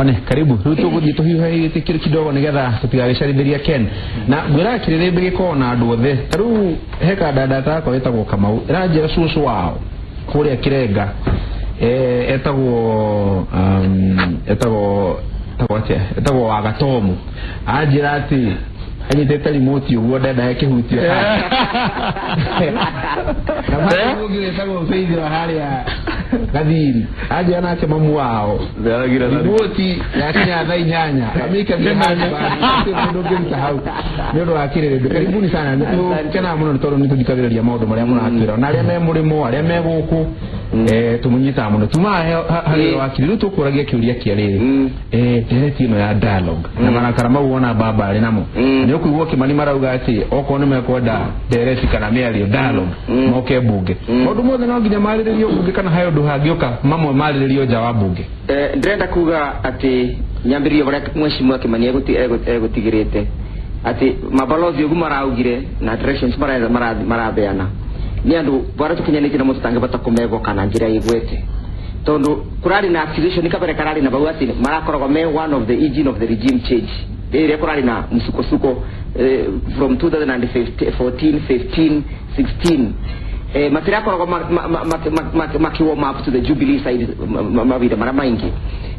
One karibu rĩu tũgũthiĩ tũhiũhe gĩtĩ kidogo nĩgetha tũtigagĩcarithĩria Ken na ngwĩraga kĩrĩrĩmbĩ gĩkoragwo na andũ othe. Ta rĩu he kandanda gakwa wĩtagwo Kamau, ĩranjĩra cũcũ wao kũrĩa Kĩrenga, etagwo etagwo etagwo atĩa, etagwo Wagatomu, anjĩra atĩ anyitĩte remote ũguo ndendaga kĩhutio na mwana ũngĩ wĩtagwo Faith wa harĩa Gathiri anjĩra nake mamu wao remote yakinya thaa 8 amĩikagia handũ mũndũ ũngĩruta hau nĩ ũndũ wa kĩrĩrĩmbĩ. Karibuni sana, nĩ tũkenaga mũno nĩ tondũ nĩ tũthikagĩrĩria maũndũ marĩa mũratwĩra na arĩa me mũrĩmo, arĩa me gũkũ, tũmũnyitaga mũno. Tumaga harĩ wakiri. Rĩu tũkũragia kĩũria kĩa rĩrĩ, ndereti ĩno ya dialogue na marakara mau wona baba arĩ namo, nĩ ũkũigua Kĩmani marauga atĩ okorwo nĩ mekwenda ndereti kana mĩario, dialogue, moke mbunge. Maũndũ mothe no nginya marĩrĩrio mbunge kana he ũndũ hangĩũka mamwe marĩrĩrio nja wa mbunge? Ndĩrenda kuga atĩ nyambĩrĩrio barĩa mheshimiwa Kĩmani egũtigĩrĩte atĩ mabalothi ũguo maraugire na directions marabeana nĩ andũ barĩa tũkinyanĩtie namo tũtangĩbata kũmevoka na njĩra ĩgwete, tondũ kũrarĩ na accusation kabere kararĩ na bau atĩ marakoragwo me one of the engine of the regime change ĩrĩa kũrarĩ na msukosuko from 2014, 15, 16, matirakoragwo maki warm up to the Jubilee side mawira marĩa maingĩ.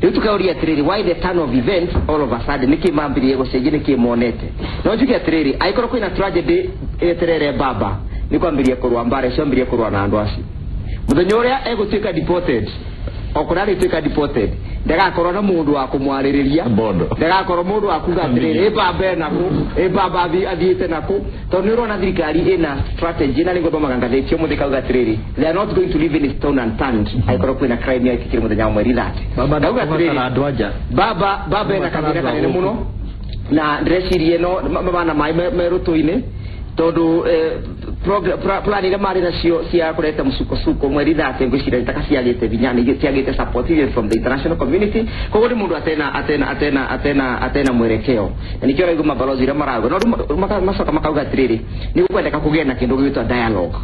Rĩu tũkauria atĩrĩrĩ, why the turn of events all of a sudden? Nĩkĩ mambĩrĩrie gũcenjia? Nĩkĩ monete? No njuge atĩrĩrĩ, angĩkorwo kwĩna tragedy ĩeterere baba, nĩ kwambĩrĩria kũrũa mbara icio, ambĩrĩrie kũrũa na andũ acio. Mũthenya ũrĩa egũtuĩka deported, o kũrĩa arĩtuĩka deported, ndagakorwo na mũndũ wa kũmwarĩrĩria. Bondo. Ndagakorwo mũndũ wa kuga atĩrĩrĩ, ĩ baba enakũ, ĩ baba athiĩte nakũ, tondũ nĩ ũrona thirikari ĩna strategy na nĩ gũthomaga ngathĩti ũmũthĩ kauga atĩrĩrĩ, they are not going to leave any stone unturned angĩkorwo kwĩna crime yaikĩkire mũthenya wa mweri 30. Baba Ndauga atĩrĩrĩ, ndakũbatara andũ anja. Baba ena kathĩna kanene mũno na ndĩreciria ĩno bana maĩ me rũtũ-inĩ, tondũ plan iria marĩ nacio cia kũreta msukosuko mweri 30 ngwĩciria taka ciagĩte vinya na ciagĩte support even from the international community. Koguo nĩ mũndũ atena atena atena atena atena mwerekeo, na nĩkĩo ũraigua mabalozi iria marauga no rĩu macoka makauga atĩrĩrĩ, nĩ gũkwendeka kũgĩe na kĩndũ gĩgwĩtwo dialogue.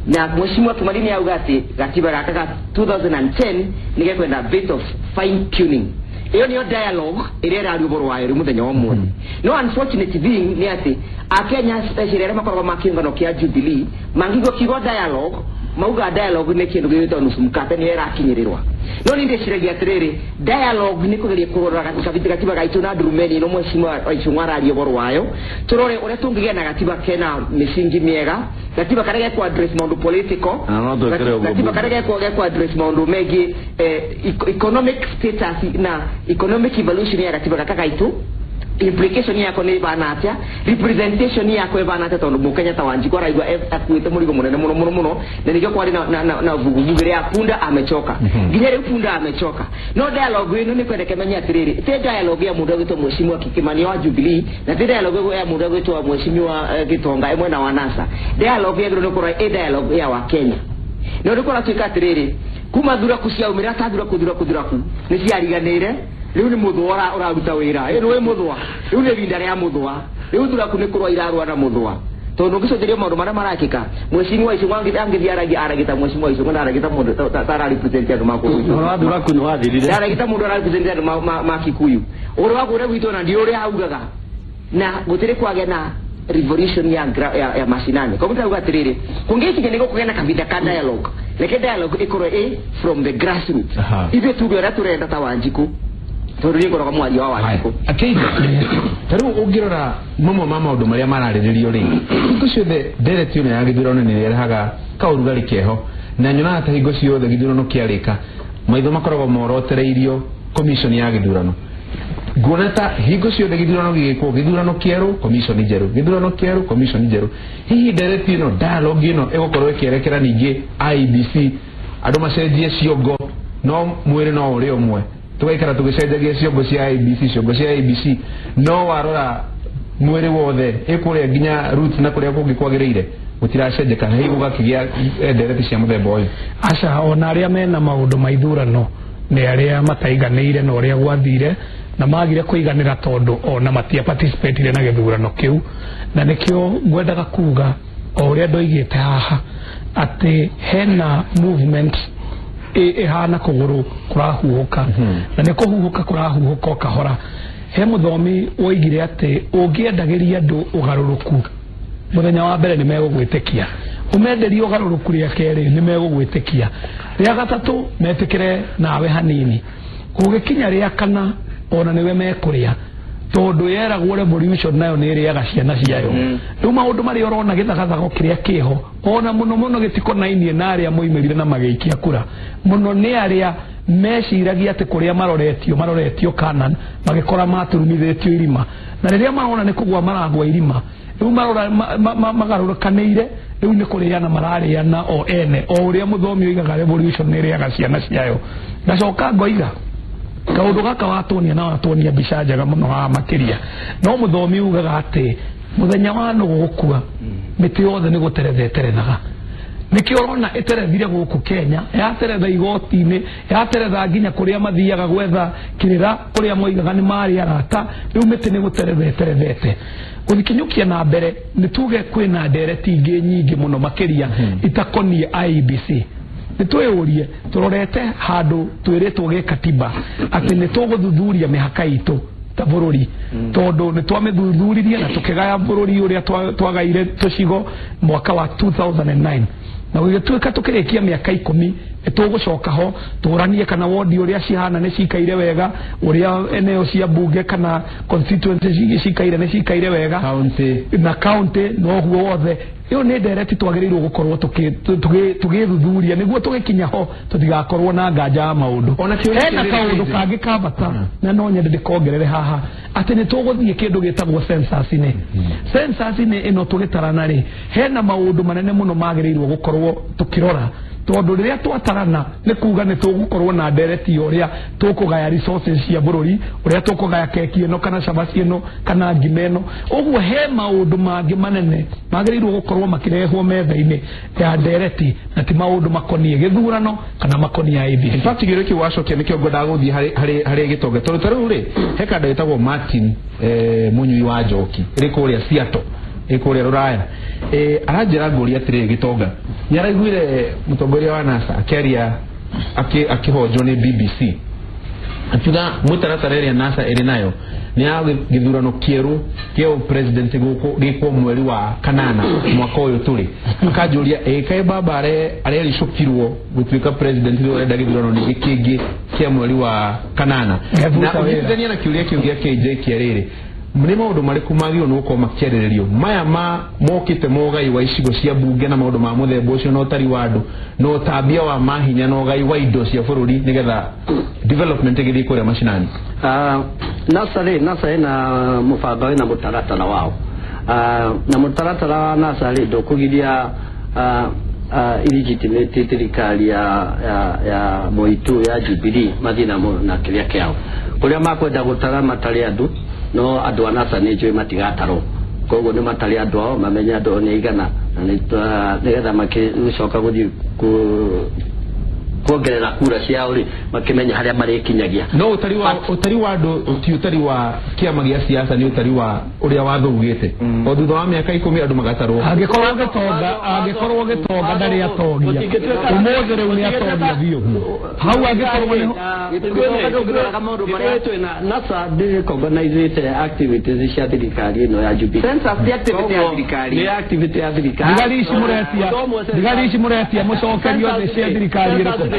Na mheshimiwa Kimani nĩ auga atĩ gatiba gaka ga 2010 nĩ gekwenda bit of fine tuning. Ĩyo nĩyo dialogue ĩrĩa ĩrario ũhoro wayo rĩu mũthenya wa ũmũthĩ. No unfortunate thing nĩ atĩ akenya, especially arĩa makoragwo ma kĩũngano kĩa Jubilee, mangĩigua kiugo dialogue, mauga dialogue nĩ kĩndũ gĩgwĩtwo nusu mkate nĩyo ĩrakinyĩrĩrwa. No niĩ ndĩciragia atĩrĩrĩ, dialogue nĩ kũgeria kũrora gatiba gaitũ na ndurumeni ĩno mheshimiwa Waicung'wa araria ũhoro wayo, tũrore ũrĩa tũngĩgĩa na gatiba kena mĩcingi mĩega, gatiba karĩa gekũ address maũndũ political, Na no twĩkĩre ũguo gatiba bunge. Karĩa gekũ address maũndũ megiĩ economic status na economic evolution ya gatiba gaka gaitũ, implication yako nĩ ĩbana atĩa, representation yako ĩbana atĩa, tondũ mũkenya ta Wanjikũ araigua akuĩte mũrigo mũnene mũno mũno mũno, na nĩkĩo kwarĩ na vuguvugu ĩrĩa ya punda amechoka. Nginya rĩu punda amechoka. No dialogue ĩno nĩ kwendeka menye atĩrĩrĩ, ti dialogue ya mũndũ agwĩtwo mheshimiwa Kĩmani wa Jubilee, na ti dialogue ya mũndũ agwĩtwo mheshimiwa Gitonga mwena wa NASA. Dialogue yagĩrĩirwo nĩ gũkorwo ĩ dialogue ya wa Kenya. No nĩ kũratuĩka atĩrĩrĩ, kuma thuraku ciaumĩra ta thuraku thuraku thuraku nĩ ciariganĩire, rĩu nĩ mũthũa ũraruta wĩra. Ĩ nĩ mũthũa, rĩu nĩ ihinda rĩa mũthũa, rĩu thuraku nĩ kũrũa irarũa na mũthũa, tondũ ũngĩcũthĩria maũndũ marĩa marakĩka, mheshimiwa Icũng'wa angĩthiĩ aragia aragĩta mheshimiwa Icũng'wa ndaragĩta mũndũ ta ararepresent andũ ma kũu. Ũhoro wa thuraku nĩ wathirire. Ndaragĩta mũndũ ararepresent andũ ma Kikuyu, ũhoro wa kũrĩa gwitũ na ndi ũrĩa augaga na gũtirĩ kwagĩa na revolution ya mashinani. Koguo ndauga atĩrĩrĩ, kũngĩkinya nĩ gũkũgĩa na kahinda ka dialogue, reke dialogue ĩkorwo ĩ from the grassroots. Ithuĩ tuge ũrĩa tũrenda ta Wanjikũ, tondũ niĩ ngoragwo mwaria wa Wanjikũ. Akeitha ta rĩu ũngĩrora mamwe ma maũndũ marĩa mararĩrĩrio rĩ, hingo ciothe ndereti ĩno ya gĩthurano nĩ ĩrehaga kaũrugarĩ keho, na nyonaga ta hingo ciothe gĩthurano kĩarĩka maitho makoragwo morotereirio commission ya gĩthurano. Nguona ta hingo ciothe gĩthurano gĩgĩkwo, gĩthurano kĩerũ, commission njerũ, gĩthurano kĩerũ, commission njerũ. Hihi ndereti ĩno, dialogue ĩno ĩgũkorwo ĩkĩerekera ningĩ IEBC, andũ macenjie ciongo no mwĩrĩ no ũrĩ ũmwe, tũgaikara tũgĩcenjagia ciongo cia IEBC, ciongo cia IEBC, no warora mwĩrĩ wothe ĩkũrĩa nginya root na kũrĩa kũngĩ kwagĩrĩire gũtiracenjeka, hihi gũgakĩgĩa ndereti cia mũthemba ũyũ? Aca, ona arĩa mena maũndũ ma ithurano nĩ arĩa mataiganĩire na ũrĩa gwathire na magire kũiganĩra, tondũ ona matia participatire na gĩthurano kĩu. Na nĩkĩo ngwendaga kuga o ũrĩa ndoigĩte haha atĩ hena movement ĩhana kũgũrũ kũrahuhũka na nĩ kũhuhũka kũrahuhũka o kahora. He mũthomi woigire atĩ ũngĩendagĩria andũ ũgarũrũku mũthenya wa mbere nĩ megũgwĩtĩkia, ũmenderie ũgarũrũku rĩa kerĩ nĩ megũgwĩtĩkia, rĩa gatatũ metĩkĩre nawe hanini, gũgĩkinya rĩa kana ona nĩwe mekũrĩa tondũ yeragwo revolution nayo nĩ ĩrĩaga ciana ciayo. Rĩu maũndũ marĩa ũrona gĩthagathago kĩrĩa kĩho ona mũno mũno gĩtikonainie na arĩa moimĩrire na magĩikia kura, mũno nĩ arĩa meciragia atĩ kũrĩa maroretio Canaan magĩkora maturumithĩtio irima, na rĩrĩa marona nĩ kũgwa maragwa irima rĩu marora magarũrũkanĩire rĩu nĩ kũrĩana mararĩana o ene, o ũrĩa mũthomi oigaga revolution nĩ ĩrĩaga ciana ciayo. Ngacoka ngoiga kaũndũ gaka watuonia na watuonia mbica njega mũno haha makĩria, no mũthomi ugaga atĩ mũthenya wa nũgũ gũkua mĩtĩ yothe nĩ gũteretha ĩterethaga. Nĩkĩo ũrona ĩterethire gũkũ Kenya, yateretha igoti-inĩ, yateretha nginya kũrĩa mathiaga gwetha kĩrĩra kũrĩa moigaga nĩ marĩ arata, rĩu mĩtĩ nĩ gũteretha ĩterethete. Gũthikinyũkia na mbere nĩ tuge kwĩna ndereti ingĩ nyingĩ mũno makĩria itakoniĩ IEBC. Nĩ twĩyũrie tũrorete handũ twĩrĩtwo gĩkatiba atĩ nĩ tũgũthuthuria mĩhaka itũ ta bũrũri, tondũ nĩ twamĩthuthuririe na tũkĩgaya bũrũri ũrĩa twagaire tũcigo mwaka wa 2009, na gũgĩtuĩka tũkĩrĩkia mĩaka 10 nĩ tũgũcoka ho tũranie kana wodi ũrĩa cihana nĩ cikaire wega, ũrĩa eneo cia bunge kana constituency cikaire nĩ cikaire wega, county na county noguo wothe. Ĩyo nĩ ndereti twagĩrĩirwo gũkorwo tũgĩthuthuria nĩguo tũgĩkinya ho tũtigakorwo na nganja ya maũndũ. Hena kaũndũ kangĩ ka bata na no nyende ndĩkongerere haha atĩ nĩ tũgũthiĩ kĩndũ gĩtagwo census-inĩ. Census-inĩ ĩno tũgĩtarana rĩ, hena maũndũ manene mũno magĩrĩirwo gũkorwo tũkĩrora, tondũ rĩrĩa twatarana nĩ kuga nĩ tũgũkorwo na ndereti ũrĩa tũkũgaya resources cia bũrũri, ũrĩa tũkũgaya keki ĩno kana cabaci ĩno kana ngima ĩno. Ũguo he maũndũ mangĩ manene magĩrĩirwo gũkorwo makĩrehwo metha-inĩ ya ndereti na ti maũndũ makoniĩ gĩthurano kana makoniĩ IEBC. In fact kĩũria kĩu wacokia nĩkĩo ngwendaga gũthiĩ harĩ gĩtonga, tondũ ta rĩu rĩ he kanda ĩtagwo Martin mũnyui wa njoki ĩrĩ kũrĩa Seattle, ĩ kũrĩa Rũraya, aranjĩra ngũria atĩrĩrĩ gĩtonga nĩ araiguire mũtongoria wa NASA akĩaria akĩhonjwo nĩ BBC akiuga mũtaratara ĩrĩa NASA ĩrĩ nayo nĩ ya gĩthurano kĩerũ kĩa president gũkũ gĩkwo mweri wa kanana mwaka ũyũ tũrĩ. Akanjũria ĩ kaĩ baba arericũkirwo gũtuĩka president rĩu arenda gĩthurano ningĩ kĩngĩ kĩa mweri wa kanana. Na ũnyitithania na kĩũria kĩu gĩa KJ kĩa rĩrĩ, nĩ maũndũ marĩkũ magĩrĩirwo nĩ gũkorwo makĩarĩrĩrio maya ma mokĩte mogai wa icigo cia bunge na maũndũ ma mũthemba ũcio na ũtari wa andũ na ũtambia wa mahinya na ũgai wa indo cia bũrũri nĩgetha development ĩgĩthiĩ kũrĩa macinani? NASA rĩ, NASA ĩna mũbango ĩna mũtaratara wao, na mũtaratara wa NASA rĩ ndũkũgiria illegitimate thirikari ya Moitu ya Jubilee mathiĩ na kĩrĩa kĩao kũrĩa makwenda gũtara matarĩ andũ, no andũ a NASA nĩ njũĩ matigatarwo, koguo nĩ matarĩ andũ ao mamenye andũ nĩ aigana na nĩgetha makĩcoka gũthiĩ kuongerera kura ciao rĩ makĩmenya harĩa marĩkinyagia. No ũtari wa andũ ti ũtari wa kĩama gĩa siasa, nĩ ũtari wa ũrĩa watho ugĩte o thutha wa mĩaka 10 andũ magatarwo. Angĩkorwo gĩtonga ndarĩ atoria ũmũthĩ rĩu nĩ atoria biũ hau angĩkorwo nĩ NASA ndĩrecognizĩte activities cia thirikari ĩno ya Jubilee. Census ti activity ya thirikari, nĩ activity ya thirikari. Thigari ici mũretia mũcokerio thĩ cia thirikari ĩrĩkũ?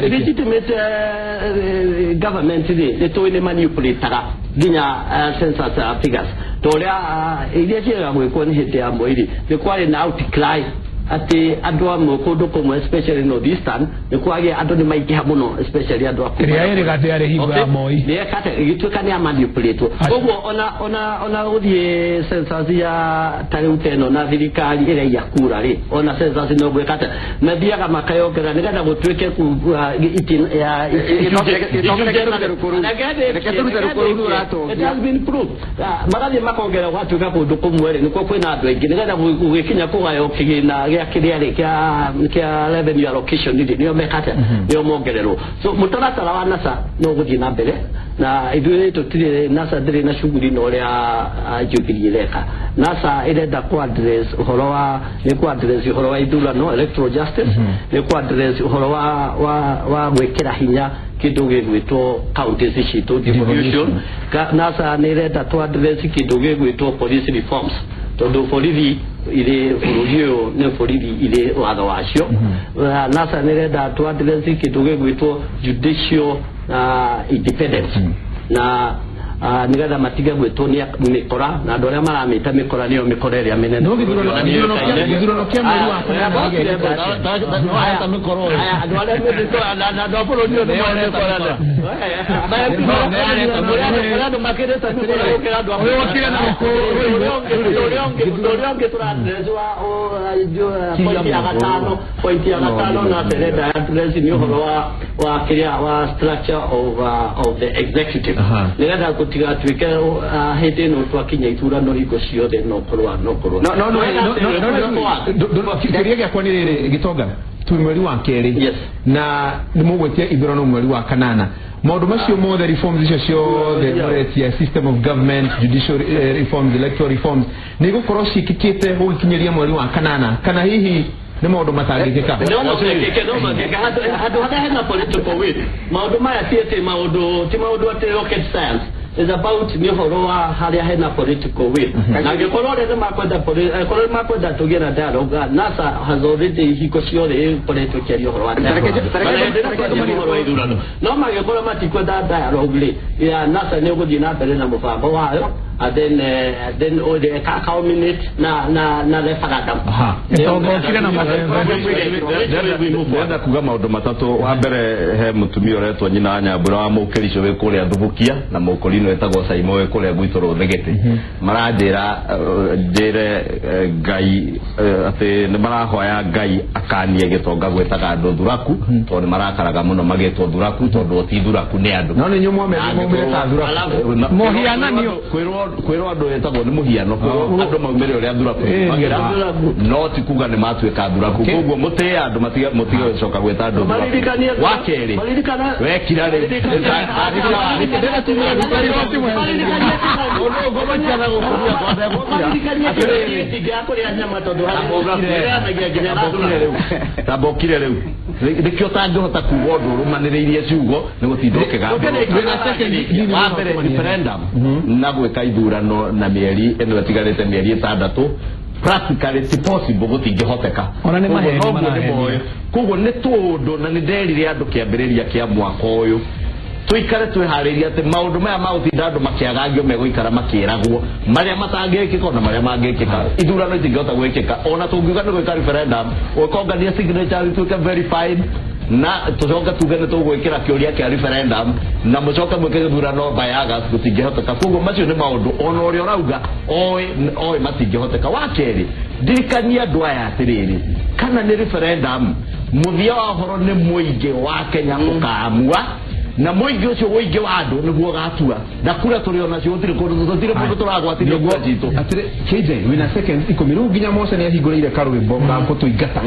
Illegitimate government rĩ nĩ tũĩ nĩ manipulataga nginya census figures ta ũrĩa iria ciagaga gwĩkwo nĩ hĩndĩ ya Moi rĩ nĩ kwarĩ na outcry atĩ andũ amwe kũndũ kũmwe especially North Eastern nĩ kwagĩa andũ nĩ maingĩha mũno especially andũ a ĩrĩa ĩrĩ gatĩ yarĩ hingo ya Moi nĩ ĩgĩtuĩka nĩ ya manipulatwo. Koguo ona gũthiĩ census ya ta rĩu ta ĩno na thirikari ĩraiya kura rĩ ona census no gwĩka atĩa mathiaga makayongerera nĩgetha gũtuĩke magathiĩ makongerera gũgatuĩka kũndũ kũmwe rĩ nĩkuo kwĩna andũ aingĩ nĩgetha gũgĩkinya kũgaywo kĩgĩna gĩa kĩrĩa rĩ kĩa revenue allocation rĩ nĩo mekate nĩo mongererwo. So mũtaratara wa NASA no gũthiĩ na mbere na ithuĩ tũtirĩ NASA ndĩrĩ na shughuli na ũrĩa Jubilee ĩreka. NASA ĩrenda ku address ũhoro wa nĩ ku address ũhoro wa ithurano electoral justice, nĩ ku address ũhoro wa gwĩkĩra hinya kĩndũ gĩgwĩtwo counties citũ devolution. NASA nĩ ĩrenda tũ address kĩndũ gĩgwĩtwo police reforms tondũ borithi irĩ bũrũri ũyũ nĩ borithi irĩ watho wacio. NASA nĩ ĩrenda tũ address kĩndũ gĩgwĩtwo judicial independence na nigetha matige gwĩtwo nĩ mĩkora na andũ arĩa maramĩta mĩkora nĩyo mĩkora ĩrĩa mĩnene. Gĩthurano kĩa mweri wa kanana andũ arĩa andũ a bũrũri ũyũ nĩmaremĩkora andũ makĩrĩte mĩkora gũkĩra andũ a ũrĩa ũngĩ tũraddress wa point ya gatano na terenda address nĩ ũhoro wa kĩrĩa wa structure of the executive nigetha gũtigatuĩke hĩndĩ ĩno twakinya ithurano hingo ciothe no kũrũa no kũrũa. No kĩũria gĩakwa nĩ rĩrĩ Gĩtonga, twĩ mweri wa kerĩ na nĩ mũgwĩtia ithurano mweri wa kanana. Maũndũ macio mothe reforms icio ciothe mũretia system of government, judicial reforms, electoral reforms nĩ igũkorwo ciĩkĩkĩte gũgĩkinyĩria mweri wa kanana kana hihi nĩ maũndũ matangĩkĩka? No mangĩkĩka handũ harĩa hena political will. Maũndũ maya ti atĩ maũndũ ti maũndũ atĩ rocket science. Is about nĩ ũhoro wa harĩa hena political will. Na angĩkorwo ũrĩa nĩmakwenda korwo nĩmakwenda tũgĩe na dialogue, NASA has already hingo ciothe ĩkoretwo ĩkĩaria ũhoro wa dialogue ũhoro wa ithurano. No mangĩkorwo matikwenda dialogue rĩ, NASA nĩ ĩgũthiĩ na mbere na mũbango wayo and then culminate na referendum. Ndĩrenda kuga maũndũ matatũ. Wa mbere he mũtumia ũretwo nyina wa Nyambura wa Mũkĩrico wĩ kũrĩa Thubukia na Mũkũrinũ wĩtagwo Saimo wĩ kũrĩa gwitũ Rũthĩgĩtĩ. Maranjĩra njĩre Ngai atĩ nĩ marahoya Ngai akanie Gĩtonga gwĩtaga andũ thuraku tondũ nĩ marakaraga mũno magĩtwo thuraku tondũ ti thuraku nĩ andũ. No nĩ inyuĩ mwaumire ta thuraku. Mũhiananio kwĩrwo andũ wĩtagwo nĩ mũhiano andũ maumire ũrĩa thuraku magĩra no ti kuga nĩ matuĩka thuraku. Koguo mũtĩe andũ matige gũcoka gwĩta andũ thuraku. Wa kerĩ wekira rĩ tambokire rĩu nĩkĩo ũtangĩhota kuga ũndũ ũrũmanĩrĩirie ciugo nĩ gũtinda ũkĩgamba. Wa mbere referendum na gwĩka ithurano na mĩeri ĩno ĩtigarĩte mĩeri ĩtandatũ practically ti possible gũtingĩhoteka. Ona nĩ maheni marahenio. Koguo nĩ tũũndũ na nĩ nderire andũ kĩambĩrĩria kĩa mwaka ũyũ tuikare twiharĩrie atĩ maũndũ maya ma gũtinda andũ makĩagagio megũikara makĩragwo marĩa matangĩkĩka ona marĩa mangĩkĩka. Ithurano itingĩhota gwĩkĩka ona tũngiuga nĩ gwĩka referendum ũkongania signature ituĩke verified na tũcoke tuge nĩ tũgwĩkĩra kĩũria kĩa referendum na mũcoke mwĩke gĩthurano by August gũtingĩhoteka. Koguo macio nĩ maũndũ ona ũrĩa ũrauga oĩ matingĩhoteka. Wa kerĩ ndirikania andũ aya atĩrĩrĩ kana nĩ referendum mũthia wa ũhoro nĩ mũingĩ wa Kenya ũkaamua na mũingĩ ũcio ũingĩ wa andũ nĩguo ũgatua na kura tũrĩ onacio gũtirĩ kũndũ tũtirĩ mũndũ tũragwatithia kura citũ. Atĩrĩ KJ wĩna second 10 rĩu nginya Mose nĩ ahingũrĩire karwĩmbo ga gũtũingata.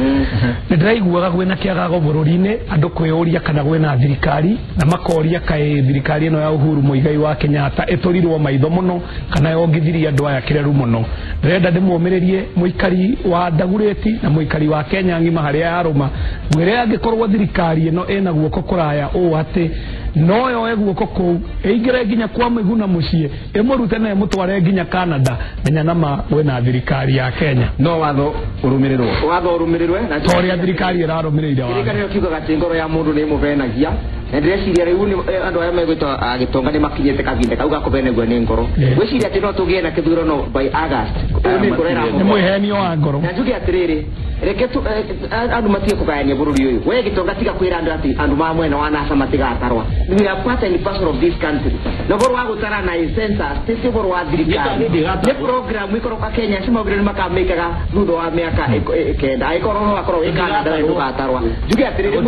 Nĩ ndĩraiguaga gwĩna kĩagago bũrũri-inĩ andũ kwĩyũria kana gwĩna thirikari na makoria kaĩ thirikari ĩno ya Uhuru Muigai wa Kenyatta ĩtũrirwo maitho mũno kana yongithirie andũ aya kĩreru mũno. Ndĩrenda ndĩmũmĩrĩrie mũikari wa Ndagurĩti na mũikari wa Kenya ng'ima harĩa yarũma ngwĩre angĩkorwo thirikari ĩno ĩna guoko kũraya ũũ atĩ no yoe guoko kũu ĩingĩre nginya kwa Mĩguna mũciĩ ĩmũrute na ĩmũtware nginya Canada menya nama gwĩna thirikari ya Kenya. No watho ũrũmĩrĩrwo. Watho ũrũmĩrĩrwe na ta ũrĩa thirikari ĩrarũmĩrĩire watho. Kĩrĩkanĩro kiugaga atĩ ngoro ya mũndũ nĩ ĩmũvenagia na ndĩreciria rĩu andũ arĩa megwĩtwo Gĩtonga nĩ makinyĩte kahinda kau ga kũvenagio nĩ ngoro. Ngwĩciria atĩ no tũgĩe na kĩthurano by August. Ũyũ nĩ ngoro ĩramũvena. Nĩ mwĩhenio wa ngoro. Na njuge atĩrĩrĩ reke andũ matige kũgayania bũrũri ũyũ. We Gĩtonga tiga kwĩra andũ atĩ andũ ma mwena wa NASA matigatarwa. We are part and parcel of this country. Na ũhoro wa gũtara na census ti ũhoro wa thirikari. Nĩ program ĩkorwo Kenya acio maugire nĩ makamĩkaga thutha wa mĩaka 9 angĩkorwo no akorwo wĩ Canada we ndũgatarwa. Njuge atĩrĩrĩ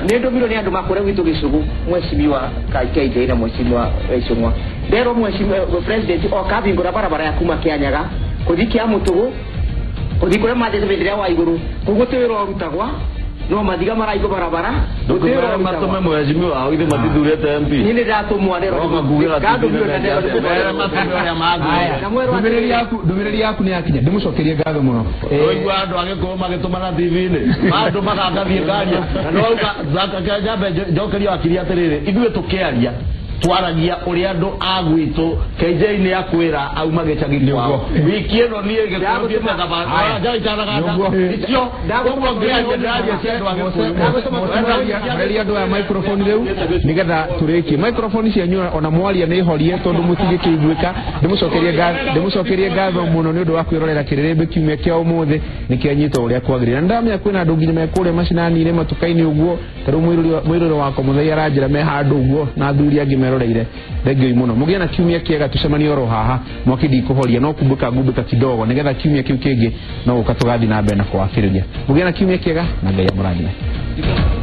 nĩ ndũmirwo nĩ andũ makũrĩa gwitũ gĩcũgũ mheshimiwa KJ na mheshimiwa Icũng'wa. Nderwo mheshimiwa president okahingũra barabara ya kuma Kĩanyaga kũthiĩ Kĩamũtũgũ Gũthiĩ kũrĩa mathiĩte bendera wa igũrũ koguo ti wĩra ũrutagwa no mathiga maraigwo barabara gũtirĩ wĩra Ndũkĩmere matũme ũrutagwa. mheshimiwa wao ithe matithurĩte MP. Niĩ nĩ ndatũmwo Roka kugĩra TV Mere matũme ũrĩa mathurire. Na mwerwo Ndũmĩrĩri atĩrĩrĩ. yaku ndũmĩrĩri yaku nĩ yakinya ndĩmũcokerie ngatho mũno. Ũigua andũ a Gĩkũyũ magĩtũmana TV-inĩ andũ magangathiĩ ngaria na nĩwauga njambe njokerie wakiri atĩrĩrĩ ithuĩ tũkĩaria twaragia ũrĩa andũ a gwitũ KJ nĩ akwĩra auma gĩcagi kwao wiki ĩno niĩ Gĩkũyũ thiĩte Nĩguo. Thabarĩ icio ũguo ngĩaria ndĩraria cia andũ a Gĩkũyũ Horeria andũ aya microphone rĩu nĩgetha tũrĩkie microphone cianyu ona mwaria nĩ horie tondũ mũtingĩkĩiguĩka. Ndĩmũcokerie ngatho mũno nĩ ũndũ wa kwĩrorera kĩrĩrĩmbĩ kiumia kĩa ũmũthĩ nĩ kĩanyitwo ũrĩa kwagĩrĩire. Na ndamenya kwĩna andũ nginya me kũrĩa macinani-inĩ matuka-inĩ ũguo ta rĩu mũirũrĩ wakwa mũthei aranjĩra me handũ ũguo na athuri angĩ meroreire. Thengiũi mũno mũgĩe na kiumia kĩega tũcemanie oro haha mwaki ndikũhoria no kumbũka ngumbũka kidogo nĩgetha kiumia kĩu kĩngĩ no gũka tũgathiĩ na mbere na kũwakĩrĩria. Mũgĩe na kiumia kĩega na Ngai amũrathime.